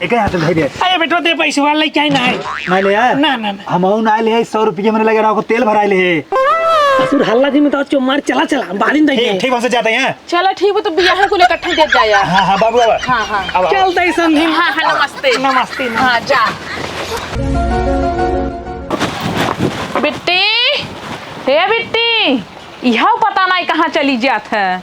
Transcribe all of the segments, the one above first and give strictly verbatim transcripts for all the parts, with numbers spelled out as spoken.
एके हाथ में धइ दे। अरे बेटवा, दे पैसवा, लेके आई ना है। ना ले आया? ना, ना, ना। हम अउ ना ले आए, सौ रुपया मने लगे रहा, तेल भराए ले है। ससुर हल्ला जी में तो चो मार, चला, चला, बालिन दे ठीक, दे। ठीक, बस जाते हैं। चला ठीक बा, तो बियाह कुल इकट्ठा दे जाया। हाँ, हाँ, बाबू, बाबा। हाँ, हाँ। अब आओ। चल दे समधी। हाँ, हाँ, नमस्ते। नमस्ते, नमस्ते। हाँ, जा। बिट्टी, हे बिट्टी, इहउ पता नाहीं कहाँ चली जात है।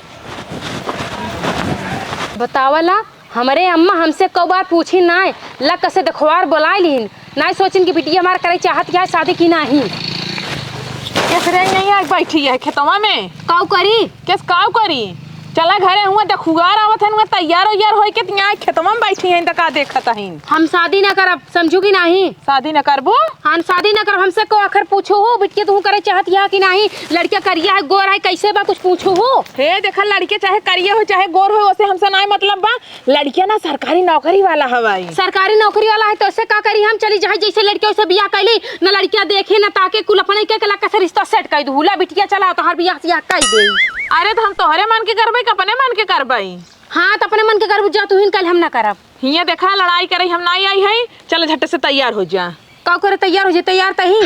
बतावला, हमरे अम्मा हमसे कउ बार पूछी नाय, लक से देखवार बोलाइ लिहिन, नाय सोचिन कि बिटिया हमार करे चाहत या शादी कि नाहीं। केस रे नहीं आइ बैठी है खेतवा में। काउ करी? केस काउ करी? चला घरे, हुआ देखुआर आवत है, हुआ तैयार उयार होइके तिहाँ खेतवा में बैठी हैं, त का देखत हइन? हम शादी ना करब, समझू कि नाहीं? शादी न करबू? हाँ, शादी न करब। हमसे को आखिर पूछू हो, बिटिया तू करे चाहत या कि नाहीं? लड़किया करिया है, गोर है, कैसे बा, कुछ पूछू हो? हे, देखा, लड़के चाहे करिया हो, चाहे गोर हो, ओसे हमसे नाहीं मतलब बा। लड़किया ना सरकारी नौकरी वाला हवाई। सरकारी नौकरी वाला है, तो ओसे का करी हम? चली जाए, जैसे लड़किया ओसे बियाह कैली, न लड़किया देखे, न ताके, कुल अपने के लक्का से रिश्ता सेट कर दू। ला बिटिया, चला, तोहार बियाह सियाह कर दे। अरे, तो हम तोहरे मन के करबे कि अपने मन के करबे? हाँ, तो अपने मन के करबू, जा तू ही, कल हम ना करब। हियाँ देखा, लड़ाई करे हम ना आई है, चल झट से तैयार हो जा। का करे तैयार हो जे? तैयार तही।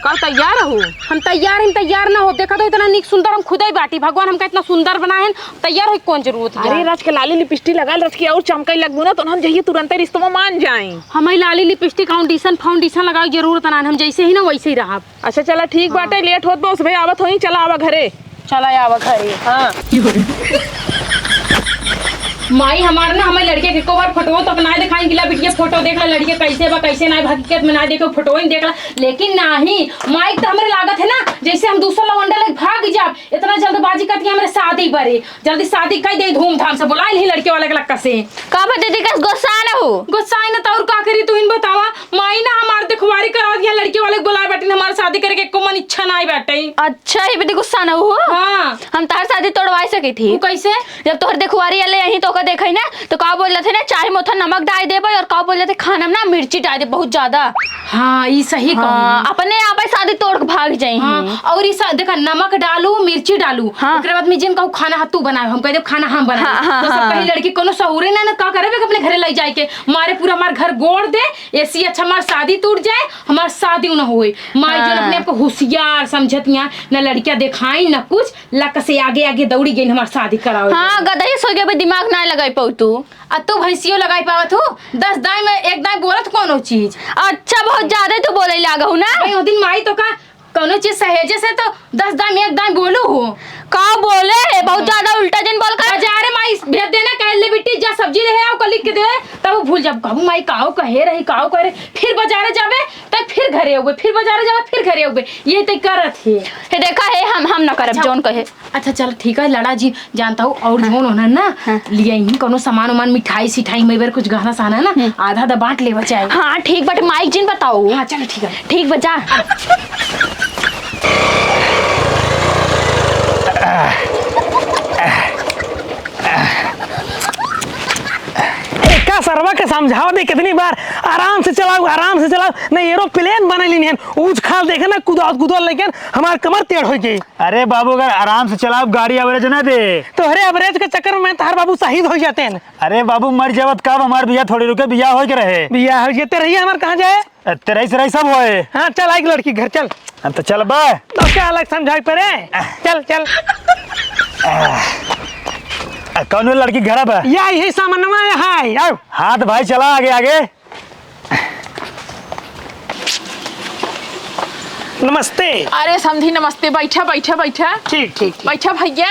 का तैयार हो? हम तैयार हैं, तैयार ना हो। देखा तो इतना नीक सुंदर हम खुदे बाटी, भगवान हमका इतना सुंदर बनाए हैं, तैयार हो कौन जरूरत है? अरे, रच के लाली लिपस्टिक लगा, रच के और चमकाई लगबू ना, तो हम जइए तुरंते रिश्तों में मान जाए। हमें लाली लिपस्टिक, फाउंडेशन, फाउंडेशन लगावे की जरूरत ना, हम जैसे ही ना वैसे ही रहब। अच्छा, चला ठीक बाटे, हाँ। लेट होत बा, उस भाई आवत होई, चला आवा घरे। चला आवा घरे। हाँ। माई हमार ना, हमें लड़के के एको बार फोटो तक ना दिखाई, गिला बिटिया फोटो देख ला, लड़के कैसे बा, कैसे ना, हकीकत में ना देखे, फोटो ही देख ला। लेकिन नाही, माई तो हमरे लागत है ना, जैसे हम दूसरा लवंडा लेके भाग जाब। इतना जल्दबाजी करती है हमरे शादी बरे, जल्दी शादी कर दे धूमधाम से, बोला ही लड़के वाले के लक्का से। का बा दीदी, कस गुस्सा न हो? गुस्सा ही ना तो और का करी, तू ही बतावा। माई ना हमार देखवारी करा दिया, लड़के वाले के बोलाए बाटे, हमार शादी करे के एको मन इच्छा नाही बाटे। अच्छा, ये भी गुस्सा न हो? हाँ। हम तार शादी तोड़वाए सकी थी। वो कैसे? जब तोहर देखवारी आले यहीं तो ओका देखे ना, तो का बोल रहे थे ना, चाय में उतना नमक डाल देबे और का बोल रहे थे, खाना में ना मिर्ची डाल दे बहुत ज्यादा। हाँ, ई सही हाँ, कहू। अपने आप ही शादी तोड़ के भाग जाई हाँ, हैं। और ई सा-, देखा, नमक डालू, मिर्ची डालू, हाँ। ओकरे बाद में जिन कहू खाना हा तू बनाए, हम कह देब खाना हम बनाए। हाँ, हाँ, तो सब हाँ। कही लड़की कोनो सहूरे ना, ना का करे बे अपने घरे ले जाए के, मारे पूरा हमार घर गोड़ दे, एसी अच्छा हमार शादी टूट जाए, हमार शादी न होए। माई जौन हाँ। अपने आप को होशियार समझत यहाँ, न लड़कियाँ देखाई, न कुछ, लक से आगे आगे दौड़ी गई हमार शादी करावे। हाँ, गदही सो गए, दिमाग ना लगाई पाऊ तू। आ तू भैंसियो लगाई पावत हो, दस दाई में एक दाई बोलत कोनो चीज। अच्छा, बहुत ज्यादा तू बोले लाग हो ना। भाई, ओ दिन माई तो का कोनो चीज सहेजे से तो दस दाई में एक दाई बोलू हो। का बोले है? बहुत हाँ। ज्यादा उल्टा जिन बोल कर। बाजारे माई भेज देना, कह ले बिट्टी जा सब्जी ले आओ, कल लिख के दे, तब वो भूल जाब। कहू माई काओ कहे रही, काओ कहे रही, फिर बाजारे जाबे, तब फिर घरे अउबे, फिर बाजारे जाबे, फिर घरे अउबे, ये तय करत है। हे देखा है, हम, हम ना करब अच्छा। जौन कहे। अच्छा चल ठीक है, लड़ा जी जानता हूँ और हाँ। जौन होना ना, हाँ। लिया ही कोनो सामान उमान, मिठाई सिठाई में बेर कुछ गहना सहना ना, हम्म। आधा आधा बांट लेवा चाहे। हाँ ठीक बट माइक जिन बताओ। हाँ चलो ठीक है। ठीक बा जा। एका सरवा के समझावा दे कितनी बार, आराम से चलाओ, आराम से चलाओ, नहीं एरोप्लेन बने लीन है, ऊंच खाल देखे ना, कुदावत कुदावत लेकिन हमार कमर टेढ़ हो गई। अरे बाबू, अगर आराम से चलाओ, गाड़ी average ना दे। तोहरे average के चक्कर में तहार बाबू शहीद हो जाते हैं। अरे बाबू, मर जावत का, हमार बियाह थोड़ी रुके, बियाह होए के रहे। बियाह हो जाते रहिए, हमार कहाँ जाए? अ, तेरही से रही सब होए। हाँ, चल, आई लड़की घर, चल। हम तो चल बा। तो क्या अलग समझाई पड़े? चल, चल। अ, कौन वाली लड़की घर बा? या, यही सामनवा है, हाय, आओ। हाँ, तो भाई, चला आगे, आगे। नमस्ते। अरे समधी नमस्ते, बैठा, बैठा, बैठा। ठीक, ठीक, ठीक। बैठा भैया।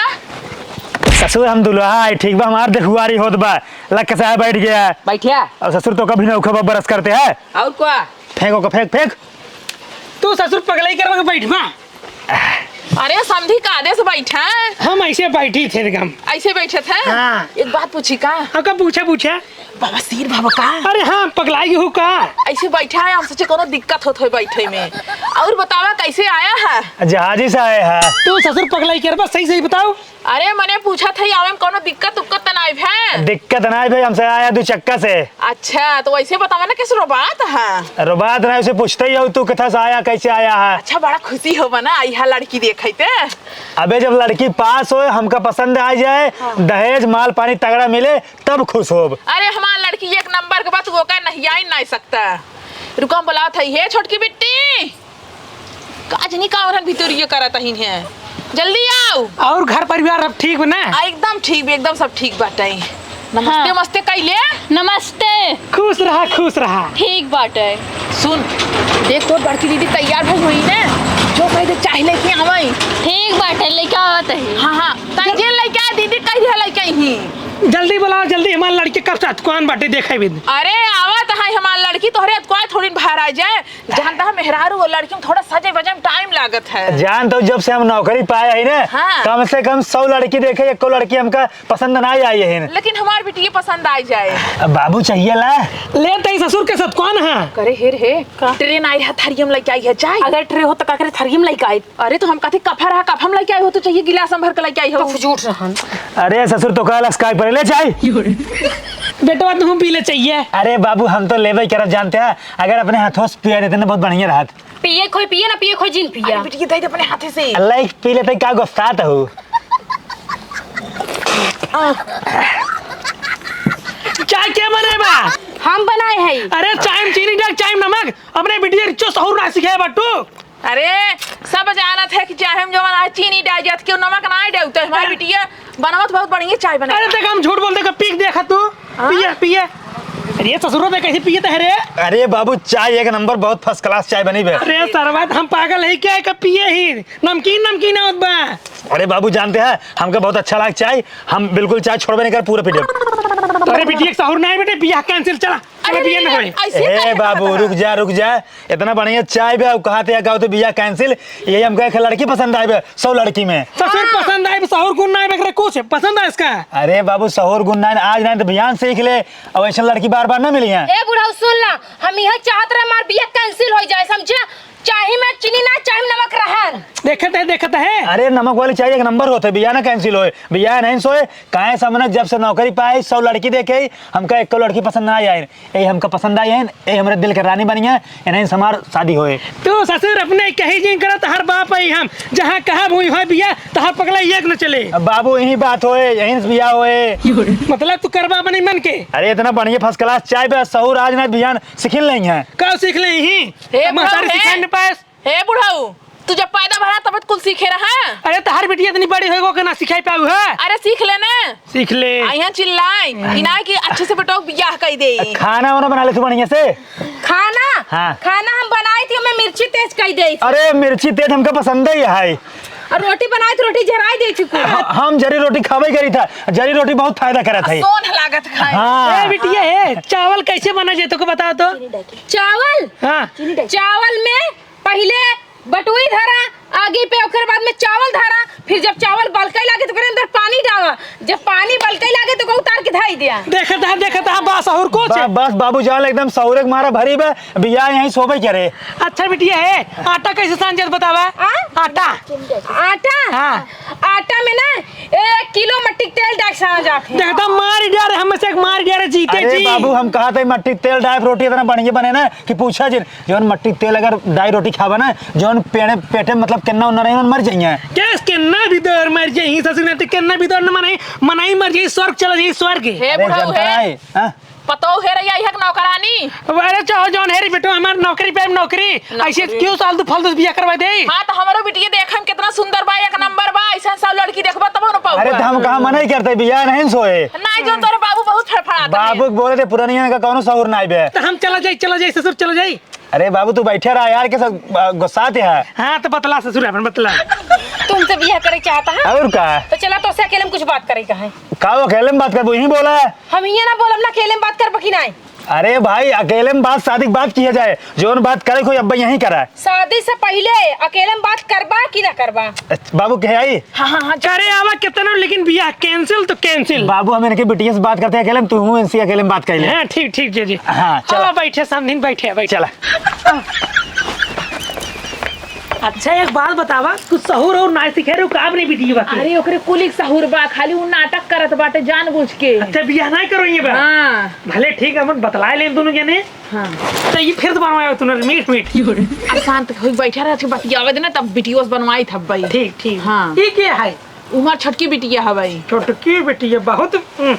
ससुर हम दुल्हा आई, ठीक बा, हमार देखुआरी होत बा। लग के साहब बैठ गया। बैठा। और ससुर तो कभी ना उखा बरस करते हैं। और क्या? फेंको का फेंक, फेंक। तू ससुर पगलाई करवा के बैठ बा। अरे समधी का आदेश बैठा। हम ऐसे बैठी थे एकदम। ऐसे बैठे थे? हाँ। एक बात पूछी का? हाँ, का पूछा, पूछा? बवासीर भवा का? अरे हाँ, पगलाई हो का? ऐसे बैठा है, हम सोचे कोनो दिक्कत होत होई बैठे में। और बतावा कैसे आया है? जहाजी से आया है। तू ससुर पगलाई के बस सही सही बताओ। अरे मने पूछा था, आवे में कोनो दिक्कत उक्कत त नाई भे? दिक्कत नाई भे, हमसे आया दो चक्का से। अच्छा, तो वैसे बतावा ना कैसे रोबात है? रोबात ना, उसे पूछते ही हो तू किथा से आया, कैसे आया है? अच्छा, बड़ा खुशी हो बना आई है लड़की देखे ते। अबे जब लड़की पास होए, हमका पसंद आ जाए, हाँ। दहेज माल पानी तगड़ा मिले, तब खुश होब। अरे, हमार लड़की एक नंबर के बा, तू ओका नहीं आई नहीं सकता। रुको, हम बुलावत हई। हे छोटकी बिट्टी, का जनी का उन्हन भितरिये करत हईन है। जल्दी आओ। और घर परिवार सब ठीक बा ना? आ, एकदम ठीक बा, एकदम सब ठीक बाटे। नमस्ते, हाँ। नमस्ते कइले। नमस्ते। खुश रहा, खुश रहा। ठीक बाटे। सुन, देख तोर बड़की दीदी तैयार भई होई ने, जो कह दे चाय लेके आवई। ठीक बाटे, लेके आवत ही। हाँ, हाँ, तंजील लेके आ, दीदी कह दिया लेके आई ही। जल्दी बुलाओ, जल्दी, हमार लड़की कब से अतकुआन बाटे, देखे भी। अरे आवत है हमार लड़की, तोहरे अतकुआ थोड़ी बाहर आ जाए। जानता है मेहरारू और लड़की में थोड़ा सजे वजे में टाइम लागत है। जान तो जब से हम नौकरी पाए है ना, हाँ। कम से कम सौ लड़की देखे, एको लड़की हमका पसंद ना आई है। लेकिन हमार बिटिया पसंद आ जाए। अब बाबू चाहिए ला। ले तई ससुर के साथ कौन है? करे हे रे, का? ट्रे ना आई है, थरियम लेके आई है चाय। अगर ट्रे हो तो का करे थरियम लेके आई? अरे तो हम कहते कफा रहा, कफम लेके आई हो तो चाहिए गिलास में भर के लेके आई हो। तो झूठ रहन। अरे ससुर तो कहलस काय पर ले चाय। बेटवा तुम पी ले चाहिए। अरे बाबू हम तो लेबे करब जानते हैं, अगर अपने हाथों से पिया देते ना बहुत बढ़िया रहत। पिए खोई पिए ना, पिए खोई जिन पिया। अरे बिटिया दे दे अपने हाथे से। अल्लाह एक पी लेते का गुस्सात हो। चाय के बनाए बा? हम बनाए है। अरे चाय में चीनी डाल, चाय में नमक। अपने बिटिया रिचो सहूर ना सिखाए बाटू। अरे सब जानत है कि चाय में जवन आज चीनी डाल जात, क्यों नमक ना डालते। हमारी अरे बिटिया बनवत बहुत बढ़िया चाय बनाए। अरे देख हम झूठ बोलते का पी के देखा तू। हाँ? पिए, पिए। अरे ससुरो बे कैसे पिए तहरे? अरे बाबू चाय एक नंबर, बहुत फर्स्ट क्लास चाय बनी बे। अरे सरवा हम पागल है क्या, का पिए ही? नमकीन, नमकीन आवत बा। अरे बाबू जानते हैं हमका बहुत अच्छा लाग चाय, हम बिल्कुल चाय छोड़बे नहीं कर, पूरा पी लेब। अरे बिटिया एक सहूर ना है बेटे, बियाह कैंसिल, चला। अरे, अरे, बियाह ना अरे, होए। ऐसे ए काहे बाबू, करत रुक जा, रुक जा। इतना बढ़िया चाय बे, अब कहा थे, क्या होते बियाह कैंसिल? यही हमका एक लड़की पसंद आए बे, सौ लड़की में। ससुर हाँ। पसंद आए बे, सहूर गुण ना आए बे, एकरे कुछ पसंद है इसका। अरे बाबू, सहूर गुण ना आए, आज ना तो बिहान सीख ले, अब ऐसे लड़की बार बार ना मिली है। ए बुढ़ऊ सुन ला, हम यह चाहत रहे हमार बियाह कैंसिल हो जाए, समझे? चाही में चीनी ना, चाही में नमक रहन। देखत है, देखत है। अरे नमक वाली चाय एक नंबर होते, बियाह ना कैंसिल होए, बियाह नहीं सोए, काहे सामने जब से नौकरी पाए, सौ लड़की देखे, हमका एको लड़की पसंद ना आए। ए हमका पसंद आई है, ए हमरे दिल के रानी बनी है, इन्हीं से हमार शादी होए। तू ससुर अपने कही जिन करत, हर बाप आई हम, जहाँ कहा भूई होए बिया, तहाँ पगला एक न चले। अब बाबू यही बात होए, यहीं से बिया होए। मतलब तू करबा बनी मन के? अरे इतना बढ़िया फर्स्ट क्लास चाय बे, सहूर आज ना बिहान सीखिन लेंगे। का सीख ले ही? हे अब महतारी बुढ़ऊ, सिखाए हे। न पाएस। हे बुढ़ऊ, तू जब पैदा भरा तब कुल सीखे रहा। अरे तहार बिटिया इतनी बड़ी होई गो के ना सिखाई पाऊ है। अरे सीख ले ना। सीख ले। आ यहाँ चिल्लाई कि ना कि अच्छे से बेटो बियाह कर दे। खाना वाना बना ले तू बढ़िया से। खाना? हाँ। खाना हम बनाई थी, हमें मिर्ची तेज कर दे। अरे मिर्ची तेज हमका पसंद ही है। और रोटी बनाई थी, रोटी जराई दे चुकी। ह-, हम जरी रोटी खावे करी था, जरी रोटी बहुत फायदा करत है। सोन लागत खाए। हाँ। ए बिटिया, ए, चावल कैसे बना जे, तोके बताओ तो। चावल? हाँ। चावल में पहिले बटुई धरा आगी पे, ओकर बाद में चावल धरा, फिर जब चावल बलकै लागे तो ओकरे अंदर पानी डाला, जब पानी बलकै लागे तो ओकरा उतार के धई दिया। देखत है, देखत है, बस और कुछ? बा-, बस बाबू जान एकदम सहूरे के मारा भरी बे, बिया यहीं सोबे करे। अच्छा बिटिया है, आटा कैसे सान जात बतावा? आ? आटा। आटा? हाँ। आटा में ना एक किलो मट्टी के तेल डाल के साना जात है। देखता मार ही जा रहे, हम से एक मार ही जा रहे, जीते अरे जी। बाबू, हम कहा थे मट्टी के तेल डाल रोटी इतना बढ़िया बने ना कि पूछा जिन। जौन मट्टी के तेल अगर डाई रोटी खाबा ना, जौन पेड़े, पेटे मतलब केन्ना उन्ना रही, मर जाइए। कैस केन्ना भी दौर मर जाइए, ससुर नाते केन्ना भी दौर न मनाई, मनाई मर जाइए, स्वर्ग चला जाइए, स्वर्ग। हे अरे बुढ़ऊ जनता हे। नहीं, हाँ? पतोह हे रही है कि नौकरानी? अरे चाहो जौन हे रे बेटो, हमार नौकरी पे नौकरी। नौकरी। ऐसे क्यों साल दो फालतू बिया करवा दे? हाँ, तो हमारो बिटिया देखे में कितना सुंदर बा, एक नंबर बा, ऐसा सब लड़की देखबा तब न पाऊबा। अरे, तो हम कहा मना ही करते, बिया नहीं सोए। नहीं, जो तोरे बाबू बहुत फड़फड़ाते हैं। बाबू के बोले थे पुरानिया का कौनो सहूर ना आइबे। तो हम चला जाई, चला जाई, ससुर चला जाई। अरे बाबू, तू बैठे रहा यार, के सब, आ, गुस्साते हैं। हाँ, तो बतला ससुर अपन बतला। तुमसे बिया करे चाहता है? और का? तो चला, तो से अकेले में कुछ बात करे का है। का वो अकेले में बात करबो, यहीं बोला है। हम ये ना बोलब ना, अकेले में बात करबो कि नहीं? अरे भाई, अकेले में बात, शादी की बात किया जाए, जौन बात करे कोई अब यहीं करा। शादी से पहिले अकेले में बात करबा कि ना करबा? अच्छा, बाबू कहे आई? हाँ, हाँ, हाँ, जा। करे आवा कितना, लेकिन बियाह cancel तो cancel। बाबू, हम इनके बिटिया से बात करते हैं अकेले में, तू हूँ इनसे अकेले में बात कर ले। हाँ, ठीक, ठीक, जी, जी। हाँ, चला। आवा, बैठे, समधिन, बैठे, बैठे। चला। अच्छा, एक बात बतावा, कुछ सहूर और ना सीखे रहे, का अपने बिटिया बा के? अरे, ओकरे कुलिक सहूर बा, खाली उ नाटक करत बाटे जानबूझ के। अच्छा, बियाह नहीं करो ये बा? हाँ। भले ठीक है, अपन बतलाए लेन दोनों जने। हाँ। तो ये फिर दोबारा आया तूने मीठ मीठ। अब शांत होई बैठा रह, अच्छे बतियावे देना, तब videos बनवाई था भाई। ठीक, ठीक। हाँ। ये क्या है? उमर छोटकी बिटिया हवई। छोटकी बिटिया बहुत, उम।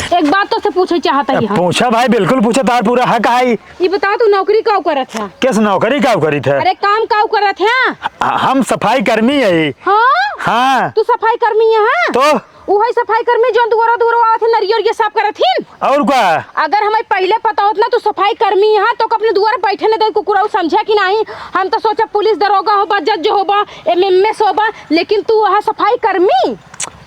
एक बात तोसे पूछे चाहत ही हम। पूछा भाई, बिल्कुल पूछा, तार पूरा हक है। ई बताओ, तू नौकरी काउ करत है? किस नौकरी काउ करीत है? अरे, काम काउ करत है? ह-, हम सफाई कर्मी है। हाँ? हाँ। तू सफाई कर्मी है? तो? उहइ सफाई कर्मी जौन दुआरा दुआरा आवत है, नरियर ये साफ करत हिन। और का? अगर हमें पहिले पता होत ना तू सफाई कर्मी है तो अपने दुआरे बैठे न दे कुकुरऊ, समझा कि नहीं? हम तो सोचा पुलिस दरोगा होबा, जज होबा, एमएमएस होबा, लेकिन तू वहाँ सफाई कर्मी।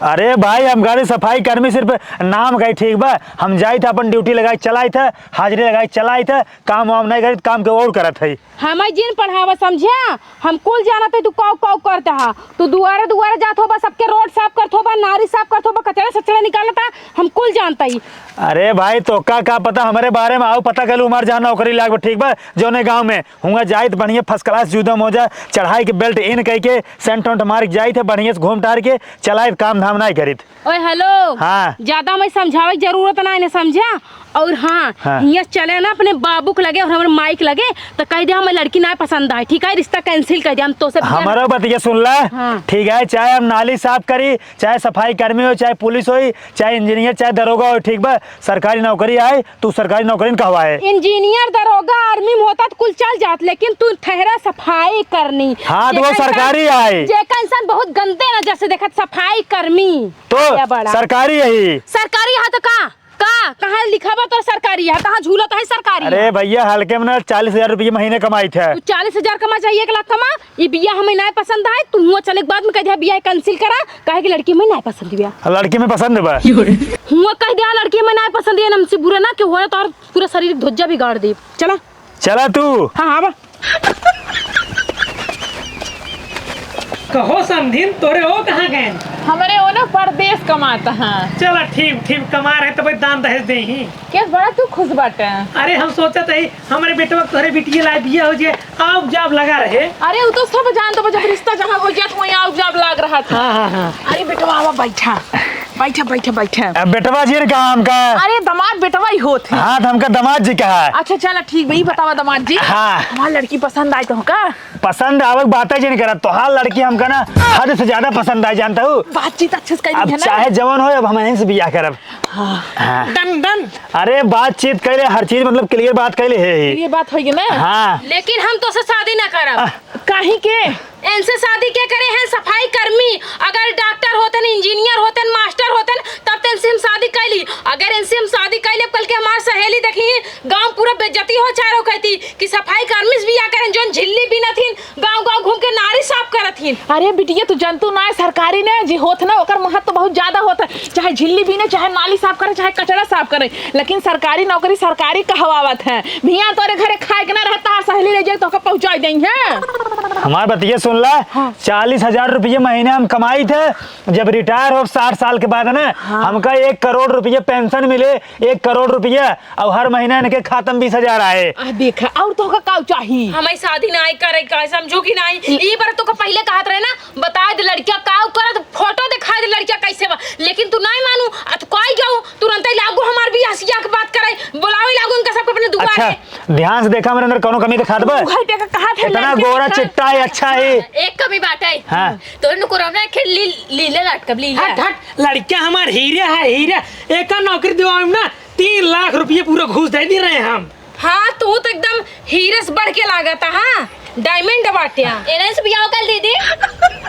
अरे भाई, हम गाड़ी सफाई कर्मी सिर्फ नाम का ही ठीक बा। हम जाइत है अपन ड्यूटी लगाई चलाइत है, हाजिरी लगाई चलाइत है, काम वाम नहीं करित, काम के और करत है। हमें जिन पढ़ावा समझा, हम कुल जानत है तू काउ काउ करत हा। तू दुआरे दुआरे जात होबा, सबके रोड साफ करत होबा, नारी साफ करत होबा, कचरा सचरा निकालत हा, हम कुल जानत ही। अरे भाई, तोका का पता हमरे बारे में, आउ पता कलू हमार जहाँ नौकरी लाग बा, ठीक बा, जौने गाँव में हुआ जाइत बढ़िया फर्स्ट क्लास जूता मोजा चढ़ाई के बेल्ट इन कई के सेंट वेंट मार के जाइत है, बढ़िया से घूम टहर के चलाइत, काम धाम नहीं करित। ओए हेलो। हाँ। ज्यादा हमें समझावे की जरूरत ना है, समझा? और हाँ, हाँ। हियाँ चले ना अपने बाबू के लगे और हमारे माई के लगे, तो कह दे हमें लड़की ना पसंद आए, ठीक है? रिश्ता कैंसिल कर दे, हम तो से बियाह हमारा बतिया सुन ला। हाँ। ठीक है, चाहे हम नाली साफ करी, चाहे सफाई कर्मी हो, चाहे पुलिस होई, चाहे इंजीनियर, चाहे दरोगा हो, ठीक बा? सरकारी नौकरी आए, तू सरकारी नौकरी न कहवाए। इंजीनियर, दरोगा, आर्मी में होता तो कुल चल जात, लेकिन तू ठहरा सफाई करनी। हाँ, तो वो जेका इंसान, सरकारी आए। जेका इंसान बहुत गंदे नजर से देखत, सफाई कर्मी। तो या बड़ा। सरकारी यही। सरकारी है तो का? का? कहाँ लिखा बा तोर सरकारी है? कहाँ झूलत है सरकारी अरे है? भैया, हल्के में ना चालीस हजार रुपये महीने कमाइत है। तू चालीस हजार कमा, चाहे एक लाख कमा, ई बियाह हमें नाय पसंद आए, तू हुआं चले के बाद में कह दिया बियाह कैंसिल करा, काहे कि लड़की हमें नाय पसंद बिया। लड़की में पसंद बा। हुआं कह दिया लड़की हमें नाय पसंद, ये हमसे बुरा ना कि हुआ तो और पूरा शरीर धोज्जा बिगाड़ दे। चला। चला तू। हाँ, हाँ, बा। कहो समधिन, तोरे ओ कहाँ गए? हमरे ओ ना परदेस कमात हैं। चला ठीक, ठीक, कमा रहे तब दान दहेज दे ही। केस बड़ा तू खुश बाटे। अरे हम सोचत ही हमरे बेटवा के तोहरे बिटिया लाए बिया हो जाए, आउब जाब लगा रहे। अरे, उ तो सब जानत बा, जब रिश्ता जहाँ हो जात, वहीं आउब जाब लाग रहा था। हाँ, हाँ, हाँ। अरे बेटवा, आवा, बैठा। बैठा, बैठा, बैठा। अब बेटवा जी ने कहा हमका? अरे, दामाद बेटवा ही होत है। हाँ, तो हमका दामाद जी कहा। अच्छा, चला, ठीक बा, ई बतावा, दामाद जी। हाँ। हमार लड़की पसंद आए तो हमका? पसंद आवे के बात है जिन करत, तोहार लड़की हमका ना हद से ज्यादा पसंद आए, जानता हूँ। बातचीत अच्छे से करी अब है ना? चाहे जवन हो, अब हम यहीं से बियाह करब। हाँ। हाँ। डन, डन। अरे, बातचीत कैले, हर चीज मतलब क्लियर बात कैले है ही। ये बात होई ना? हाँ। लेकिन हम तोसे शादी ना करब। आह। काहे के? इनसे शादी के करे हैं सफाई कर्मी? अगर डॉक्टर होतन, इंजीनियर होतन, मास्टर होतन, तब तो इनसे हम शादी कैली। अगर इनसे हम शादी कैले, कल के हमार सहेली देखी, गाँव पूरा बेइज्जती हो चारो कहती कि सफाई कर्मी से बियाह करें, जौन झिल्ली बीनत हिन, गाँव गाँव घूम के नाली साफ करत हिन। अरे बिटिया, तू जनतू ना है, सरकारी ने जे होत ना, ओकर महत्व बहुत ज्यादा होत है। चाहे झिल्ली बीने, चाहे नाली साफ करे, चाहे कचरा साफ करे, लेकिन सरकारी नौकरी सरकारी कहवावत है। भिया तोरे घरे खाए के ना रहता, सहेली ले जाए तो ओकर पहुँचाई देई है। हमार बतिया सुन ला। हाँ। चालीस हजार रुपये महीने हम कमाइत है, जब रिटायर हो साठ साल के बाद ना, हाँ। हमका एक करोड़ रुपये पेंशन मिले, एक करोड़ रुपये, और हर महीना इनके खाता में बीस हजार आए। आ, देखा, और तोहका काउ चाही? हमें शादी नाई करे का, समझू कि नाई? ई बार तोहका पहिले कहत रहे ना, बताए दे लड़किया काउ करत, फोटो दिखाए दे लड़किया कैसे बा, लेकिन तू नाई मानू, आ तू काई गऊ, तुरंत ही लागू हमार बियाह सियाह के बात करे, बुलावे लागू इनका सबके अपने दुआरे। अच्छा, ध्यान से देखा, मेरे अंदर कौनो कमी दिखात बा? तू है देखा, कहा थे इतना लड़किया गोरा देखा? चिट्टा है, अच्छा है। एक कमी बात है। हाँ। तो नुकुरौना के ली-, लीले लटकब, लीले। हट, हट, लड़किया हमार हीरे है, हीरे। एका नौकरी दिवावे में ना तीन लाख रुपये पूरा घूस दे दी रहे हम। हाँ, तू तो एकदम हीरे से बढ़ के लागत है, हाँ? डायमंड बाटिया। एने से बियाह कर दीदी।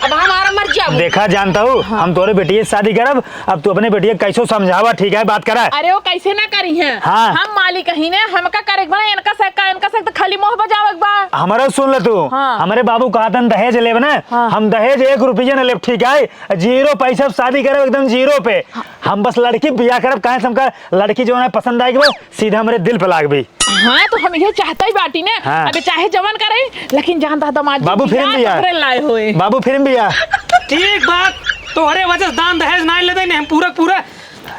अब हमारा मर जाओ। देखा, जानता हूँ, हाँ। हम तोरे बेटिया से शादी करब, अब तू अपने बेटिया के कैसो समझावा, ठीक है, बात करा। अरे, वो कैसे ना करी है? हाँ। हम मालिक ही ने, हमका करे के बा, इनका से का, इनका से तो खाली मुंह बजावे के बा। हमारा सुन ले तू, हाँ। हमारे बाबू कहा था दहेज लेब ना, हाँ। हम दहेज एक रुपया न लेब, ठीक है? जीरो पैसा पे शादी करब, एकदम जीरो पे। हम बस लड़की बियाह करब, काहे से हमका लड़की जो है पसंद आएगी, वो सीधा हमरे दिल पे लागबी। हाँ, तो हम ये चाहता ही बाटी ने, हाँ। अब चाहे जवन करे, लेकिन जान दा दामाद जी बाबू फिर बियाह बियाह। तोहरे लाए होए। बाबू फिर बियाह। ठीक बात, तोहरे वजह से दान दहेज ना ले दे, हम पूरा पूरा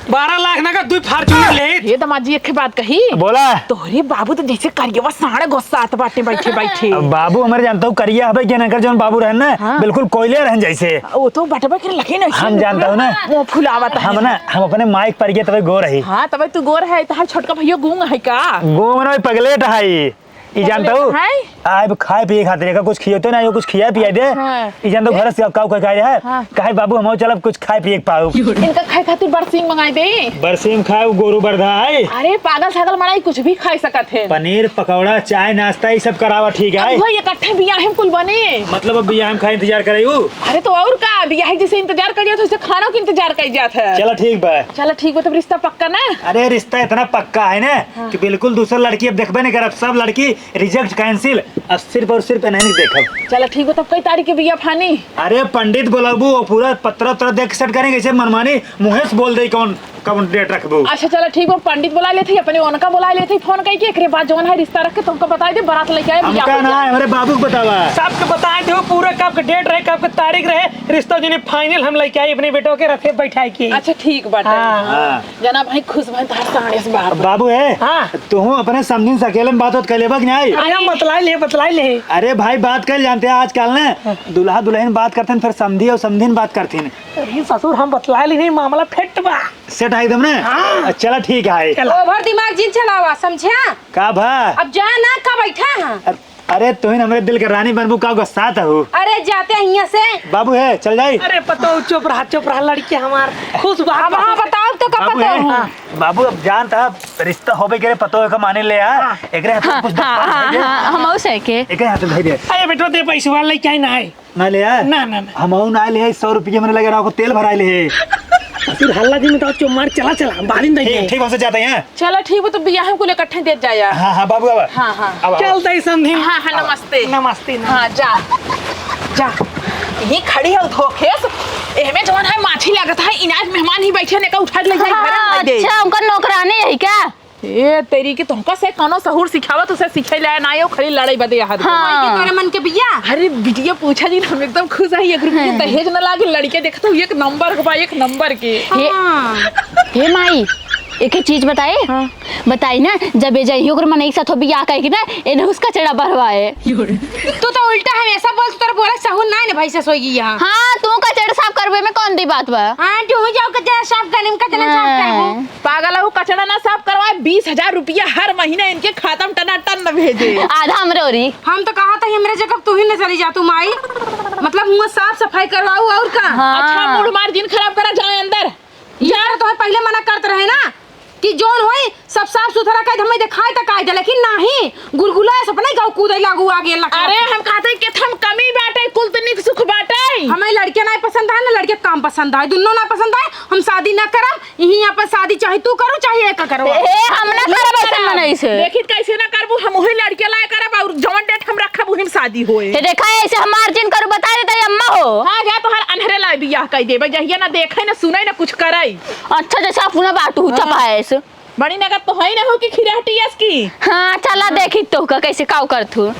बारह लाख ना का दुई Fortuner ले। ये दामाद जी, एक बात कही। बोला। तोहरे बाबू तो जैसे करियवा साढ़ गोसात बाटे बैठे बैठे। अब बाबू हमारे जानता हूँ करिया हबे के ना कर, जौन बाबू रहन ना, हाँ। बिल्कुल कोयले रहन जैसे। वो तो बटबे के लगे नहीं। हम जानता हूँ ना। मुंह फुलावत है। हम ना, हम अपने माइक पर गए तबे गोर है। हाँ, तबे तू गोर है, तो हर छोटका भैया गूंग है का? गूंग ना, पगलेट है। ई जानता हूँ? हैं? आए खाए पिए खातिर, एका कुछ खियोते ना, यो कुछ खिया पिया दे। हाँ। ई जानता हूँ, घर से काऊ कह के आए है? हाँ। कहे, "बाबू, हम चलब कुछ खाए पिए के पाऊ।" इनका खाए खातिर बरसीम मंगाई दे। बरसीम खाए, वो गोरू बरधा है। अरे, पागल छागल मराई, कुछ भी खाई सकत है। पनीर, पकौड़ा, चाय, नाश्ता, ई सब करावा, ठीक है? अब वो इकट्ठे बियाहे में कुल बने। मतलब, अब बियाहे में खाए इंतजार करे उ? अरे, तो और का, बियाहे जैसे इंतजार कर जात है, वैसे खाना के इंतजार कर जात है। चला, ठीक बा। चला, ठीक बा, तब रिश्ता पक्का ना? अरे, रिश्ता इतना पक्का है ना हाँ। कि बिल्कुल दूसर लड़की अब देखबे नहीं करब, सब लड़की reject, cancel, अब सिर्फ और सिर्फ इन्हीं के देखब। चला ठीक बा, तब कई तारीख के बिया फानी? अरे पंडित बोलाबू, वो पूरा पत्रा उत्रा देख के set करेंगे, ऐसे मनमानी मुँहे से बोल दे कौन, कौन date रखबू। अच्छा चला ठीक बा, पंडित बोला लेते ही, अपने उनका बोला लेते ही phone करके, एकरे बाद जौन है रिश्ता रख के तुमको बताई दे, बारात लेके आए, बिया हमका हो ना जाए। है, हमारे बाबू को बतावा। सबके बताए थे, वो पूरा कब के date रहे, कब के तारीख रहे, रिश्ता जने final हम लेके आई अपने बेटों के रथे बैठाए के। अच्छा ठीक बाटे। हाँ। हाँ। जना भाई खुश भइल तहार साढ़े से बाप। बाबू है? हाँ। तुहू अपने समधिन से अकेले में बात होत कर लेबा कि नहीं? अरे हम बतलाई ले, बतलाई ले। अरे भाई बात कर जानते हैं आजकल ने हाँ। दुल्हा दुल्हन बात करते हैं फिर समधी और समधिन बात करते हैं। अरे ससुर हम बतलाई ले नहीं मामला फिट बा। Set है एकदम ने? हाँ। चला ठीक है। चला। Over दिमाग जिन चलावा समझा? का भा? अब जा ना का बैठा है? अरे तुहिन हमरे दिल के रानी बनबू का गुस्सात हऊ? अरे जाते हियां से। बाबू है चल जाई। अरे पतो चुप रहा चुप रहा लड़की हमार खुश बात अब हाँ बताओ तो का बाबू पतो है। हूँ। हाँ। बाबू अब जानता रिश्ता होबे करे पतो है का माने ले आ। हाँ। एकरे हाथ में हाँ, कुछ हाँ, दस हाँ, दे। हाँ, हम उसे के। एकरे हाथ में दे दे। अरे बेटो दे पैसवा लेके आई ना है। ना ले आ। ना ना ना। हम ना ले सौ रुपये मैंने लगे रहा तेल भरा ले। फिर हल्ला जी में तो चुप मार चला चला बालिन दे ठीक ठीक बस जाते हैं। चला ठीक बा, तो बियाह में कुल इकट्ठे देत जाया। हाँ, हाँ, बाबू, बाबा। हाँ, हाँ। अब आओ। चल तई समधी। हाँ, हाँ, नमस्ते। नमस्ते, नमस्ते। हाँ, जा। जा। यही खड़ी है धोखेस। एहमे जवन है माछी लागत है, इनाज मेहमान ही बैठे ने का उठा के ले जाई, हाँ, घर में दे। अच्छा, उनका नौकरानी है क्या? ए, तेरी के तुमका से कौनो सहूर सिखावत, उसे सिखे लाया ना, यो खाली लड़ाई बदे यहाँ। हाँ। माई के तोरे मन के बिया? अरे, बिटिया पूछा जी, हम एकदम खुश है, एक रुपये हाँ। दहेज न लागे, लड़के देखत हो, एक नंबर के बा, एक नंबर के। हे, हाँ। हे माई, एक ही चीज बताई? हाँ। बताई ना, जब ये जाइयो ओकर मनई के साथ हो बियाह कइके ना, एने उसका चेहरा बढ़वाए। तू तो उल्टा हमेशा बोल, तोर बोला सहूर ना है ना भाई से सोई गई यहाँ। हाँ, तू का चेहरा साफ करबे में कौन दी बात बा? हाँ, तू ही जाओ कचरा साफ करने में कचरा साफ हाँ। करबो। पागल है, वो कचरा ना साफ करवाए, बीस हजार रुपया हर महीने इनके खाता में टनाटन न भेजे। आधा हमरे ओरी। हम तो कहा था, हमरे जगह तू ही न चली जा, तू माई। मतलब, मुँह साफ सफाई करवाऊ और का? हाँ। अच्छा, मूड मार, दिन खराब करा, जाए अंदर। यार, तोहे पहिले मना करत रहे ना कि जौन होई सब साफ सुथरा कइ दे, हमें देखाई त कइ दे, लेकिन नाही, गुलगुला ऐसे अपने गाँव कूदे लागू आगे लगा। अरे, हम कहते कि हम कमी बाटे, कुल त निक सुख बाटे। हमें लड़के ना पसंद है, ना लड़के काम पसंद है, दुन्नो ना पसंद है, हम शादी ना करब। यही अपन शादी चाहे तू करो, चाहे एक करो। ए, हम ना करब ऐसे मनई से। देखित कैसे ना करबू, हम वही लड़के लाए करब और जवन date हम रखब, वही में शादी होए। ए, देखा, ऐसे हम margin करू, बता देता ये अम्मा हो। हाँ, जा तोहर अन्हरे लाए बियाह कइ देबे, जहिया ना देखे, ना सुने, ना कुछ करे। अच्छा, जैसे अपना बाटू हाँ। चपाएस। बड़ी नगद तो है ना हो कि खिरहटी अस की। हाँ, चला हाँ। देखी तो का कैसे काव करत हो।